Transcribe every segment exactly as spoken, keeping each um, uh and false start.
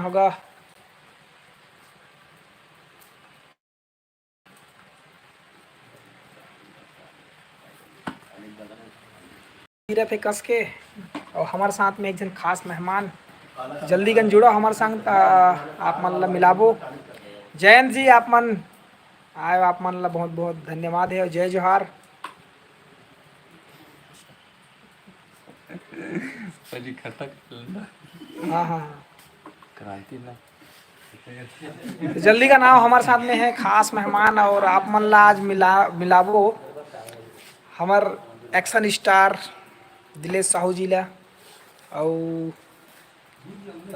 होगा। गिरत हे कस के, और हमारे साथ में एक जन खास मेहमान, जल्दी कन जुड़ो हमारे संग, आ, आप मन ला मिलाबो। जयंत जी, आप मन आए, आप मन ला बहुत बहुत धन्यवाद है और जय जोहार। पहली खतक। हाँ, हाँ, हाँ। क्रांति ना। तो जल्दी कन आओ, हमारे साथ में है खास मेहमान और आप मन ला आज मिला, मिलाबो हमर action star दिलेश साहू जी ला, और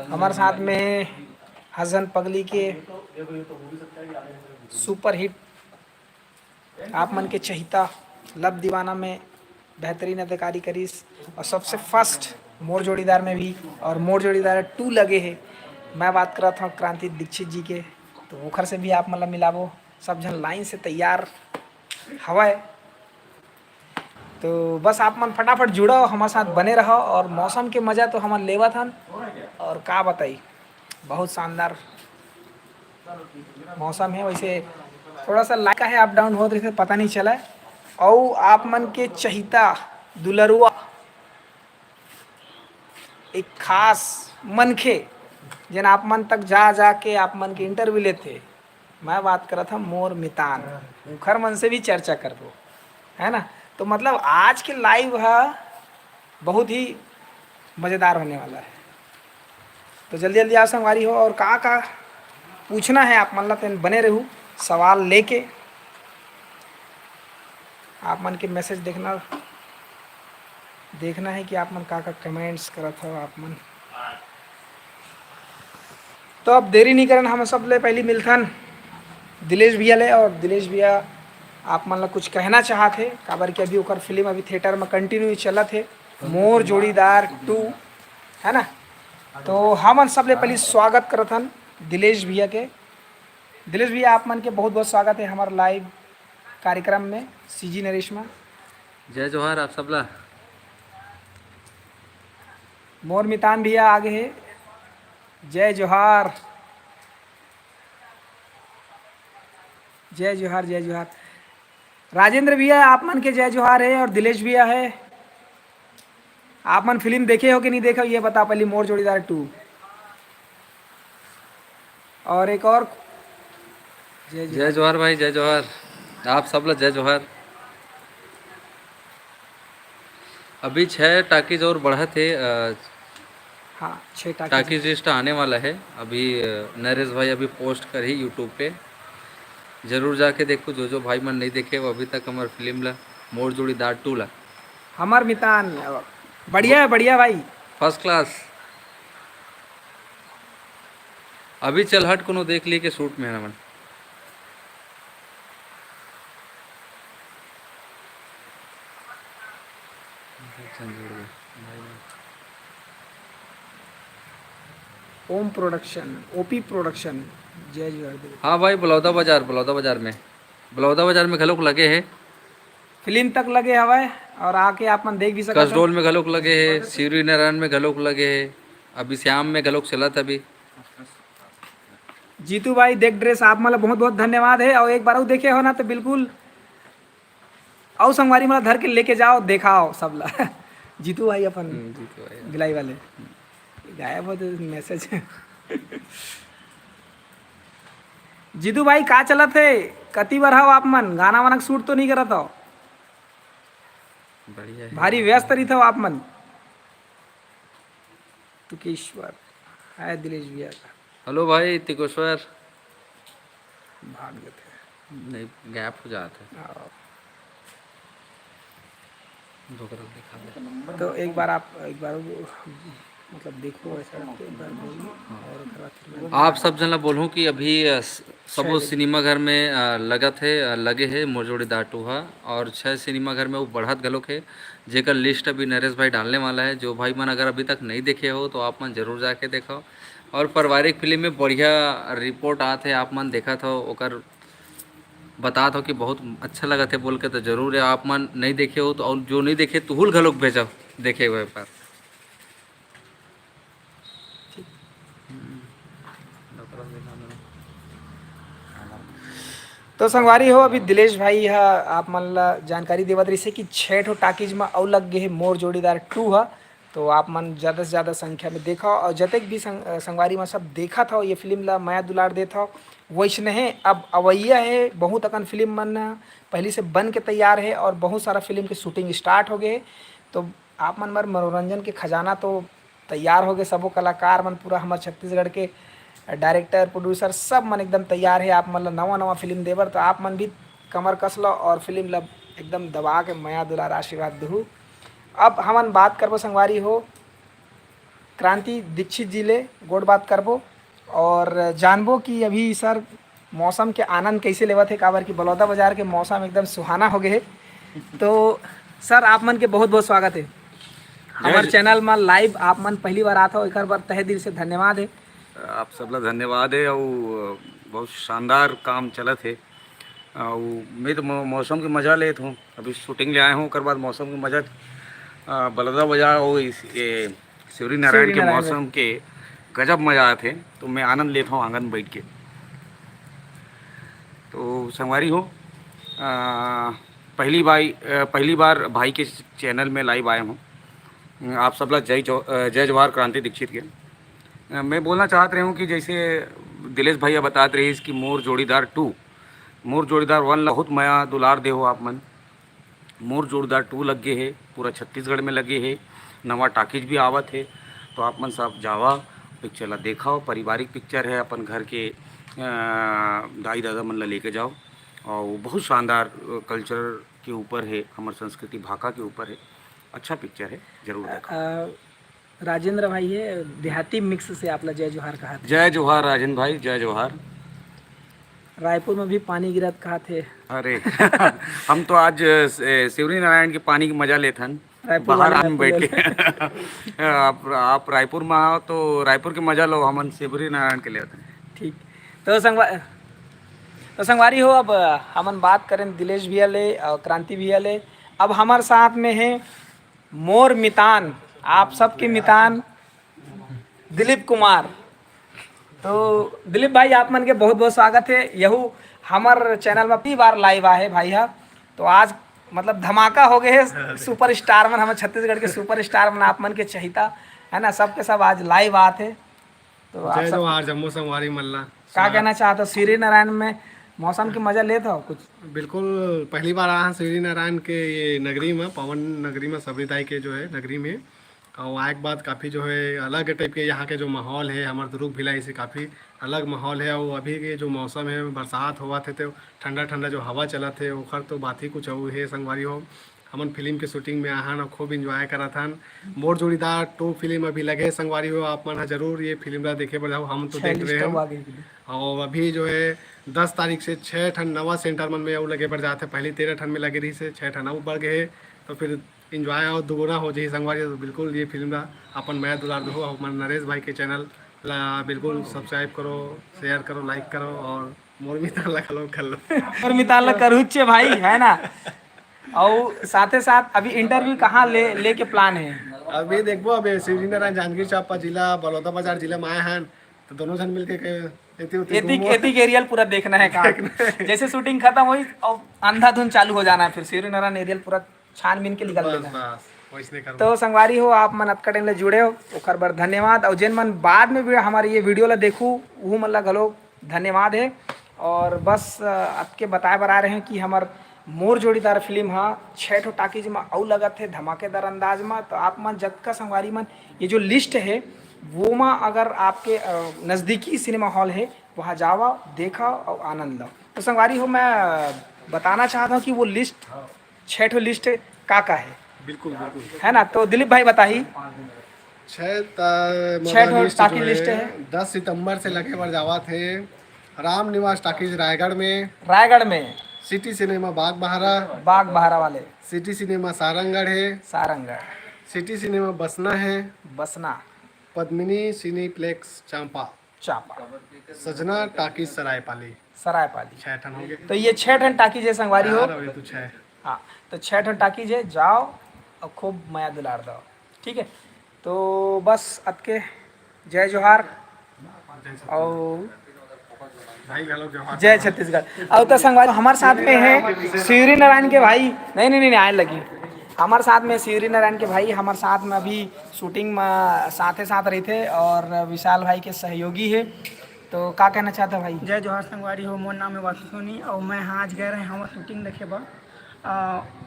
हमारे साथ में है हसन पगली के super hit आप मन के चहिता लव दीवाना में बेहतरीन अदाकारी करिस, और सबसे first मोर जोड़ीदार में भी, और मोर जोड़ीदार two लगे हे। मैं बात करत हूँ क्रांति दीक्षित जी के, तो ओखर से भी आप मन ला मिलाबो। सब झन line से तैयार हवय, तो बस आप मन फटाफट जुड़ो, हमारे साथ बने रहो, और मौसम के मजा तो हमन लेवत हन, और का बताई, बहुत शानदार मौसम है। वैसे थोड़ा सा लाइका है, up down होत रहिथे, पता नहीं चला। अउ आप मन के चहिता दुलरुआ एक खास मनखे, जेन आप मन तक जा जा के आप मन के interview लेथे, मैं बात करत हूँ मोर मितान, उखर मन से भी चर्चा करबो, है ना? तो मतलब आज के live ह बहुत ही मज़ेदार होने वाला है। तो जल्दी जल्दी आओ संगवारी हो, और का का पूछना है आप मन ला, तेन बने रहू सवाल लेके। आप मन के message देखना, देखना है कि आप मन का का comments करत हो आप मन। तो अब देरी नहीं करन, हम सब ले पहली मिलथन दिलेश भैया ले, और दिलेश भैया आप मन ला कुछ कहना चाहत हे, काबर कि अभी ओकर फिल्म अभी theatre में continue चलत हे, मोर जोड़ीदार two, है ना? तो हमन सबले पहली स्वागत करत हन दिलेश भैया के। दिलेश भैया, आप मन के बहुत बहुत स्वागत है हमारे live कार्यक्रम में, सीजी नरेश में। जय जोहार आप सबला। मोर मितान भैया आगे है। जय जोहार, जय जोहार, जय जोहार। राजेंद्र भैया, आप मन के जय जोहार है, और दिलेश भैया है। आप मन फिल्म देखे हो कि नहीं देखे हो, ये बता पहली, मोर जोड़ीदार two। और एक और जय जोहार। जय जोहार भाई, जय जोहार। आप सब ला जय जोहार। अभी छः टाकीज और बढ़त हे, अ, हाँ, छः टाकीज। टाकीज list आने वाला है। अभी, अ, नरेश भाई अभी post करही YouTube पे, जरूर जाके देखो। जो जो भाई मन नहीं देखे हो अभी तक हमार फिल्म ला, मोर जोड़ीदार two ला। हमार मितान, बढ़िया है, बढ़िया भाई। First class। अभी चल हट कोनो देख लिए के shoot में है ना मन। ओम production, ओपी production, जय जोहार। हाँ भाई, बलौदा बाजार, बलौदा बाजार में, बलौदा बाजार में घलोक लगे है। फिल्म तक लगे हवय और आके आप मन देख भी सकत हो। कसडोल में घलोक लगे है, शिवरीनारायण में घलोक लगे है, अभी श्याम में घलोक चलत अभी। जीतू भाई, देख dress, आप मन ला बहुत बहुत धन्यवाद है। और एक बार अउ देखे हो ना तो बिल्कुल अउ संगवारी मन ला धर के लेके जाओ, देखाओ सब ला। जीतू भाई अपन हम्म, जीतू भाई। भिलाई वाले गायब हो तो message। जीतू भाई, का चलत हे? कति बर हव आप मन? गाना वाना के shoot तो नहीं करत हव? बढ़िया है। भारी व्यस्त रहिथव आप मन। तुकेश्वर, हाय दिलेश भैया का। Hello भाई तिकोश्वर। भाग जाते हैं। नहीं, gap हो जात है। हाँ। तो एक बार आप, एक बार वो, मतलब, देखो ऐसा, एक बार बोलिए और ओकर बाद फिर मैं आप सब झन ला बोलहूँ कि अभी, अ, स-, सबो सिनेमा घर में, अ, लगत हे, अ, लगे हे मोर जोड़ीदार two हा, और छः सिनेमा घर में वो बढ़त घलोक हे, जेकर list अभी नरेश भाई डालने वाला है। जो भाई मन अगर अभी तक नहीं देखे हो तो आप मन जरूर जाके देखो। और पारिवारिक फिल्म में बढ़िया report आत हे, आप मन देखत हो, ओकर बतात हो कि बहुत अच्छा लगत हे बोल के, तो जरूर है, आप मन नहीं देखे हो तो, और जो नहीं देखे तुहू ल घलोक भेजो देखे हुए पर। ठीक। हम्म। तो संगवारी हो, अभी दिलेश भाई ह आप मन ला जानकारी देवत रहिसे कि छह ठो टाकीज म अउ लग गे हे मोर जोड़ीदार टू ह। तो आप मन ज्यादा से ज्यादा संख्या में देखव और जतेक भी संग-, संगवारी मन सब देखत हव ये फिल्म ला, मया दुलार देत हव, वैसने हे अब अवैया हे। बहुत अकन फिल्म मन पहली से बन के तैयार हे और बहुत सारा फिल्म के शूटिंग स्टार्ट हो गए हे। तो आप मन बर मनोरंजन के खजाना तो तैयार हो गए, सबो कलाकार मन, पूरा हमर छत्तीसगढ़ के डायरेक्टर, प्रोड्यूसर, सब मन एकदम तैयार हे आप मन ला नवा नवा फिल्म देबर। तो आप मन भी कमर कस लो और फिल्म ला एकदम दबा के मया दुलार आशीर्वाद दहू। अब हमन बात करबो संगवारी हो क्रांति दीक्षित जी ले, गोठ बात करबो और जानबो कि अभी सर मौसम के आनंद कैसे लेवत हे, काबर कि बलौदा बाजार के मौसम एकदम सुहाना हो गए हे। तो सर, आप मन के बहुत बहुत स्वागत हे हमर चैनल म। लाइव आप मन पहली बार आत हो, एकर बर तहे दिल से धन्यवाद हे। आप सबला धन्यवाद हे। अउ बहुत शानदार काम चलत हे। अउ मैं तो मौ-, मौसम के मजा लेत हूँ। अभी शूटिंग ले आए हूँ, ओकर बाद मौसम के मजा, अ, बलौदा बाजार और इस, ये शिवरी नारायण शिवरी के नारायण मौसम के गजब मजा आत हे। तो मैं आनंद लेत हूँ आंगन में बैठ के। तो संगवारी हो, अ, पहली बार, अ, पहली बार भाई के चैनल में लाइव आया हूँ। आप सबला जय जो-, अ, जय जोहार क्रांति दीक्षित के। अ, मैं बोलना चाहत रहे हूँ कि जैसे दिलेश भैया बतात रहिस कि मोर जोड़ीदार टू, मोर जोड़ीदार वन ला बहुत मया दुलार दे हो आप मन। मोर जोड़ीदार टू लग गे हे, पूरा छत्तीसगढ़ में लगे हे, नवा टाकीज भी आवत हे। तो आप मन सब जावा, पिक्चर ला देखव। पारिवारिक पिक्चर हे, अपन घर के, अ, दाई दादा मन ला लेके जाओ। और वो बहुत शानदार, अ, कल्चर के ऊपर हे, हमर संस्कृति भाखा के ऊपर हे। अच्छा पिक्चर हे, जरूर देखव। अ, राजेंद्र भाई हे, देहाती मिक्स से आप ला जय जोहार कहा थे। जय जोहार राजेंद्र भाई, जय जोहार। रायपुर में भी पानी गिरत कहा थे। अरे हम तो आज, अ, से-, शिवरी नारायण के पानी के मजा लेथन। रायपुर बाहर वाले आन रायपुर बैठ ले के। आप, आप रायपुर में आओ तो रायपुर के मजा लो, हमन शिवरी नारायण के लेथन। ठीक। तो संगवा-, तो संगवारी हो, अब हमन बात करें दिलेश भैया ले और क्रांति भैया ले। अब हमर साथ में हे मोर मितान, आप सबके मितान दिलीप कुमार। तो दिलीप भाई, आप मन के बहुत बहुत स्वागत हे। यहू हमर चैनल में पहली बार लाइव आए हे भाई हा। तो आज मतलब धमाका हो गए हे। सुपरस्टार मन, हमर छत्तीसगढ़ के सुपरस्टार मन आप मन के चहिता, है ना, सबके सब आज लाइव आत हे। तो आप जय सब जोहार जम्मो संगवारी मन ला। का कहना चाहत हो, शिवरी नारायण में मौसम के मजा लेत हो कुछ? बिल्कुल, पहली बार आए हन शिवरी नारायण के ये नगरी में, पावन नगरी में, सबरी दाई के जो है नगरी में। और आए के बाद काफ़ी जो है अलग टाइप के यहाँ के जो माहौल है, हमारे दुर्ग भिलाई से काफ़ी अलग माहौल है। और अभी के जो मौसम है, बरसात होवत है, तो ठंडा ठंडा जो हवा चलत है, ओखर तो बात ही कुछ और है संगवारी हो। हमन फिल्म के शूटिंग में आहन और खूब एंजॉय करत हन। मोर जोड़ीदार टू फिल्म अभी लगे हे संगवारी हो, आप मन ह जरूर ये फिल्म ला देखे बर जाओ। हम तो छह देख रहे हैं। और अभी जो है दस तारीख से छः ठन नवा सेंटर मन में अउ लगे बर जात हे। पहली तेरह ठन में लगे रही से, छः ठन अउ बढ़ गए हे, तो फिर एंजॉय और दुगुना हो जाही संगवारी हो। तो बिल्कुल ये फिल्म ला अपन मया दुलार दो, हमर नरेश भाई के चैनल ला बिल्कुल सब्सक्राइब करो, शेयर करो, लाइक करो और मोर मितान ला घलो कर लो। मोर मितान ला करूचे भाई, है ना? और साथे साथ अभी इंटरव्यू कहाँ ले, लेके प्लान है? अभी देखबो, अबे शिवजी नारायण जांजगीर चांपा जिला, बलौदा बाजार जिला में आए हैं, तो दोनों जन मिलके के एती उती एती, घूमो। एती के एरिया पूरा देखना है कहाँ। देखना है। जैसे शूटिंग खत्म हुई और अंधाधुन चालू हो जाना है, फिर शिवरी नारायण एरिया पूरा छानबीन के निकल बस, लेना है। बस, वैसने करबो। तो संगवारी हो, आप मन अतका टाइम ले जुड़े हो, ओकर बर धन्यवाद। और जेन मन बाद में भी हमारे ये वीडियो ला देखू, वो मन ला घलो धन्यवाद है। और बस, अ, अतके बताए बर आ रहे हैं कि हमर मोर जोड़ीदार फिल्म हा छः ठो टाकीज में अउ लगत है धमाकेदार अंदाज में। तो आप मन जतका संगवारी मन, ये जो लिस्ट है, वो में अगर आपके, अ, नज़दीकी सिनेमा हॉल है, वहाँ जावा, देखा और आनंद लो। तो संगवारी हो, मैं, अ, बताना चाहता हूँ कि वो लिस्ट, छः ठो लिस्ट का का है, बिल्कुल, बिल्कुल। है ना? तो दिलीप भाई बताही। छः ता-, छः ठो मतलब list टाकी जो list है, है। दस सितंबर से लगे बर जावत है। राम निवास टाकीज रायगढ़ में, रायगढ़ में। सिटी सिनेमा बाग बहारा, बाग बहारा वाले। सिटी सिनेमा सारंगढ़ है, सारंगढ़। सिटी सिनेमा बसना है, बसना। पद्मिनी सिनीप्लेक्स चांपा, चांपा। सजना टाकीज सरायपाली। सरायपाली। छः ठन हो गए। तो ये छः ठन टाकीज है संगवारी हो। यार, अभी तो छः। हाँ, तो छः ठन टाकीज है, जाओ और खूब मया दुलार दो, ठीक है? तो बस अतके, जय जोहार। जय सतनाम। और भाई घलो जोहार। जय छत्तीसगढ़। अउ तो संगवारी, हमारे साथ में है शिवरी नारायण के भाई। नहीं, नहीं, नहीं, नहीं, आए लगी। हमारे साथ में शिवरी नारायण के भाई, हमारे साथ में अभी शूटिंग में साथे साथ रहिथे और विशाल भाई के सहयोगी है। तो का कहना चाहता भाई? जय जोहार संगवारी हो, मोर नाम है वासु सोनी और मैं हाँ आज गए रहे हमार शूटिंग देखे बर। अ,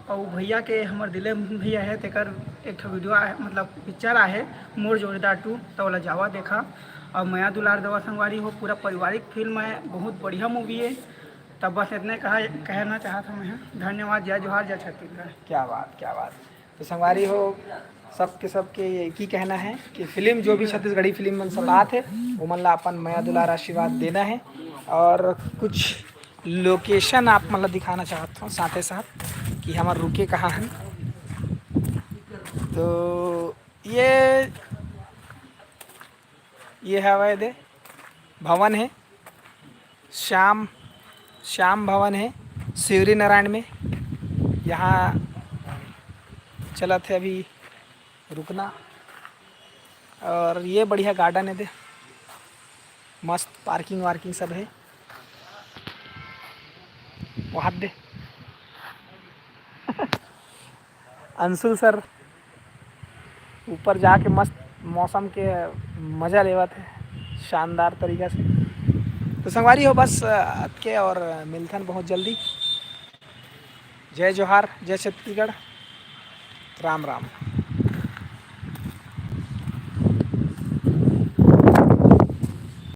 अउ भैया के हमर दिलीप भैया है, तेकर एक ठो वीडियो आहे, मतलब पिक्चर आहे मोर जोड़ीदार टू, तो ओला जावा देखा। और मया दुलार देवा संगवारी हो, पूरा पारिवारिक फिल्म है, बहुत बढ़िया मूवी है। तब बस इतने कहा कहना चाहत हूँ मैं। धन्यवाद। जय जोहार, जय छत्तीसगढ़। क्या बात, क्या बात। तो संगवारी हो, सबके सबके एक ही कहना है कि फिल्म जो भी छत्तीसगढ़ी फिल्म मन सब आत है, वो मन ला अपन मया दुलार आशीर्वाद देना है। और कुछ लोकेशन आप मन ला दिखाना चाहत हूँ साथे साथ कि हमर रुके कहाँ हैं। तो ये ये हवय दे भवन है, श्याम श्याम भवन है शिवरी नारायण में। यहाँ चलत है अभी रुकना। और ये बढ़िया गार्डन है दे, मस्त पार्किंग वार्किंग सब है। वहाँ दे अंशुल सर ऊपर जाके मस्त मौसम के मज़ा लेवत है शानदार तरीका से। तो संगवारी हो, बस अतके और मिलथन बहुत जल्दी। जय जोहार, जय छत्तीसगढ़, राम राम।